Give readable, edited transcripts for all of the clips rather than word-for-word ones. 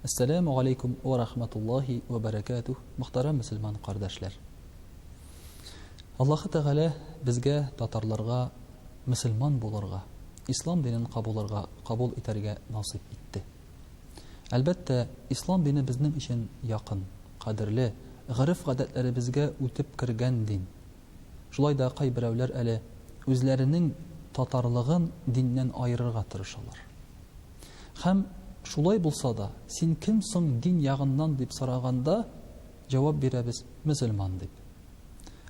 Әссәләмү галәйкүм вә рахматуллаһи вә бәрәкәтүһ, мөхтәрәм мөселман кардәшләр! Аллаһы Тәгалә безгә, татарларга, мөселман булырга, ислам динен кабулырга, кабул итәргә насыйп итте. Әлбәттә, ислам дине безнең өчен якын, кадерле, гореф-гадәтләребезгә үтеп кергән дин. Шулай да кайберәүләр әле үзләренең татарлыгын диннән аерырга тырышалар. Һәм шулай булса да, син кем соң дин ягыннан дип сораганда, җавап бирәбез, мөселман дип.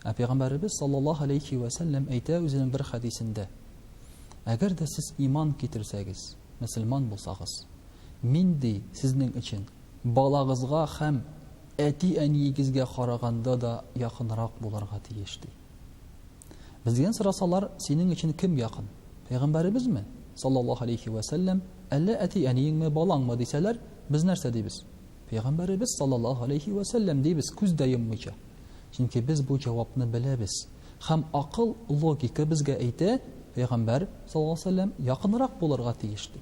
Ә пәйгамбәребез саллаллаһу алейхи вә сәлләм әйтә үзенең бер хәдисендә, Әгәр дә сез иман китерсәгез, мөселман булсагыз, мин, ди, сезнең өчен балагызга һәм әти-әниегезгә караганда да якынрак булырга тиеш, ди. Бездән сорасалар, синең өчен кем якын? Пәйгамбәребезме, саллаллаһу алейһи вә сәлләм, әллә әти-әниеңме, балаңмы, дисәләр, без нәрсә дибез? Пәйгамбәребез, саллаллаһу алейһи вә сәлләм, дибез, күз дә йоммыйча. Чөнки без бу җавапны беләбез. Һәм акыл, логика безгә әйтә, пәйгамбәр, саллаллаһу алейһи вә сәлләм, якынрак булырга тиеш, ди.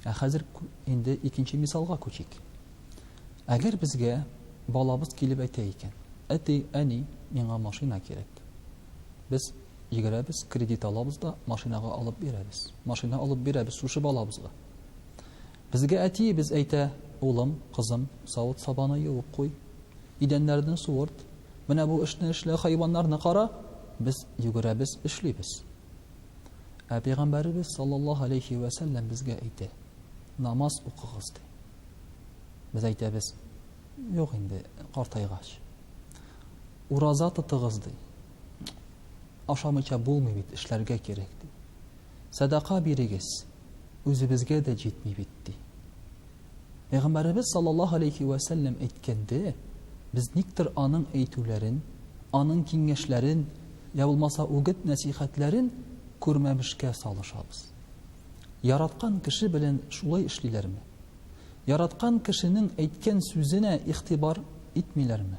Ә хәзер инде икенче мисалга күчик. Әгәр безгә балабыз килеп әйтә икән, Әти, әни, миңа машина кирәк. Без йөгерәбез, кредит алабыз да машинага алып бирәбез. Машина алып бирәбез шушы балабызга. Безгә әтиебез әйтә, Улым, кызым, савыт-сабаны юып куй, идәннәрне суырт, менә бу эшне эшлә, хайваннарны кара. Без йөгерәбез, эшлибез. Ә пәйгамбәребез саллаллаһу алейхи вә сәлләм безгә әйтә, намаз укыгыз ди. Без әйтәбез, юк инде, картайгач. Ураза тотыгыз ди. Ашамыйча булмый бит, эшләргә кирәк ди. Сәдака бирегез, үзебезгә дә җитми бит ди. Пәйгамбәребез саллаллаһу алейхи вә сәлләм әйткәндә, без никтер аның әйтүләрен, аның киңәшләрен, я булмаса үгет-нәсыйхәтләрен күрмәмешкә салышабыз. Яраткан кеше белән шулай эшлиләрме? Яраткан кешенең әйткән сүзенә игътибар итмиләрме?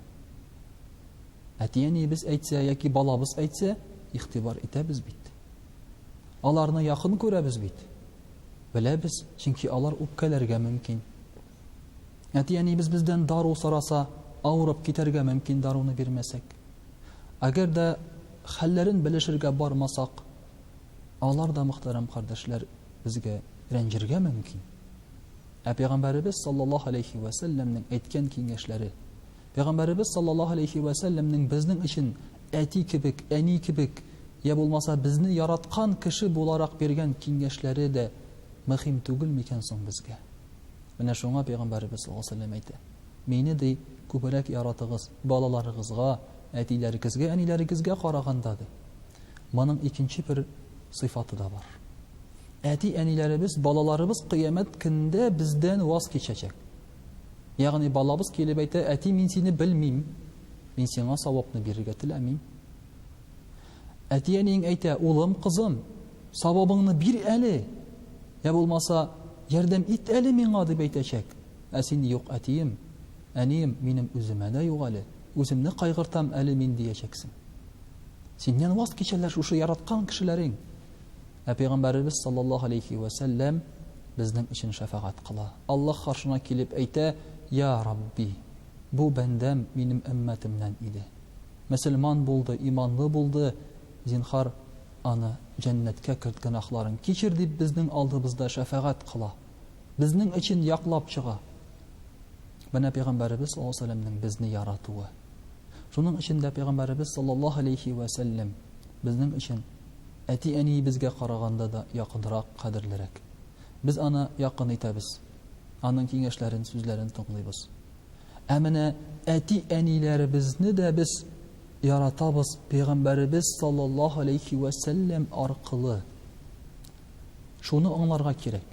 Әти-әниебез әйтсә яки балабыз әйтсә, игътибар итәбез бит. Аларны якын күрәбез бит. Беләбез, чөнки алар үпкәләргә мөмкин. Әти-әниебез бездән дару сораса, авырып китәргә мөмкин даруны бирмәсәк. Әгәр дә хәлләрен белешергә бармасак, алар да, мөхтәрәм кардәшләр, безгә рәнҗергә мөмкин. Ә пәйгамбәребез саллаллаһу алейхи вә сәлләмнең әйткән киңәшләре, Пәйгамбәребез саллаллаһу алейһи вә сәлләмнең безнең өчен әти кебек, әни кебек, йә булмаса безне яраткан кеше буларак биргән киңәшләре дә мөһим түгел микән соң безгә? Менә шуңа Пәйгамбәребез саллаллаһу алейһи вә сәлләм әйтә, Мине, ди, күбрәк яратыгыз балаларыгызга, әтиләрегезгә, әниләрегезгә караганда, ди. Моның икенче бер сыйфаты да бар. Әти-әниләребез, балаларыбыз кыямәт көндә бездән ваз кичәчәк. Ягъни балабыз килеп әйтә, әти, мин сине белмим, мин сиңа савапны бирергә теләмим. Әти-әниең әйтә, улым, кызым, савабыңны бир әле, я булмаса, ярдәм ит әле миңа, дип әйтәчәк. Ә син, юк, әтием, әнием, минем үземә дә юк әле, үземне кайгыртам әле мин, диячәксең. Синнән ваз кичәләр шушы яраткан кешеләрең. Ә пәйгамбәребез саллаллаһу алейһи вә сәлләм безнең өчен шәфәгать кыла. Аллаһ каршына килеп әйтә, Я Рабби, бу бәндәм минем өммәтемнән иде. Мөселман булды, иманлы булды, зинһар, аны җәннәткә керт, гөнаһларын кичер, дип безнең алдыбызда шәфәгать кыла. Безнең өчен яклап чыга. Менә пәйгамбәребез саллаллаһу алейһи вә сәлләмнең безне яратуы. Шуның өчен дә пәйгамбәребез саллаллаһу алейһи вә сәлләм безнең өчен әти-әниебезгә караганда да якынрак, кадерлерәк. Без аны якын итәбез, аның киңәшләрен, сүзләрен тыңлыйбыз. Ә менә әти-әниләребезне дә без яратабыз пәйгамбәребез саллаллаһу алейхи вә сәлләм аркылы. Шуны аңларга кирәк.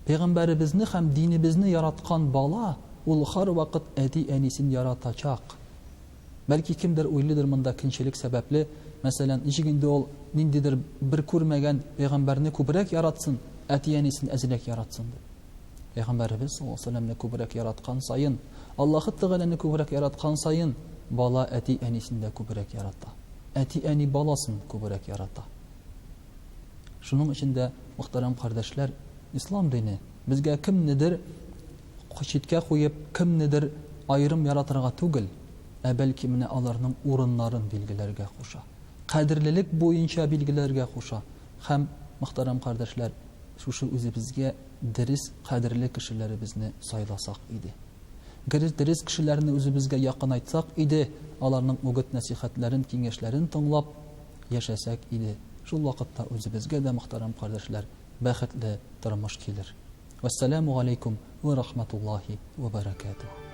Пәйгамбәребезне һәм динебезне яраткан бала ул һәрвакыт әти-әнисен яратачак. Бәлки кемдер уйлыйдыр монда көнчелек сәбәпле, мәсәлән, ничек инде ул ниндидер бер күрмәгән пәйгамбәрне күбрәк яратсын, әти-әнисен әзрәк яратсын дип. Пәйгамбәребез саллаллаһу алейһи ва сәлләмне күбрәк яраткан саен, Аллаһы Тәгаләне күбрәк яраткан саен, бала әти-әнисен дә күбрәк ярата. Әти-әни баласын күбрәк ярата. Шуның өчен дә, мөхтәрәм кардәшләр, ислам дине безгә кемнедер читкә куеп, кемнедер аерым яратырга түгел, ә бәлки менә аларның урыннарын билгеләргә куша. Кадерлелек буенча билгеләргә куша. Һәм, мөхтәрәм кардәшләр, шушы үзебезгә дөрес кадерле кешеләребезне сайласак иде. Дөрес, дөрес кешеләрне үзебезгә якынайтсак иде, аларның үгет-нәсыйхәтләрен, киңәшләрен тыңлап яшәсәк иде. Шул вакытта үзебезгә дә, мөхтәрәм кардәшләр, бәхетле тормыш килер. Вәссәламү галәйкүм вә рахматуллаһи вә бәрәкәтүһ.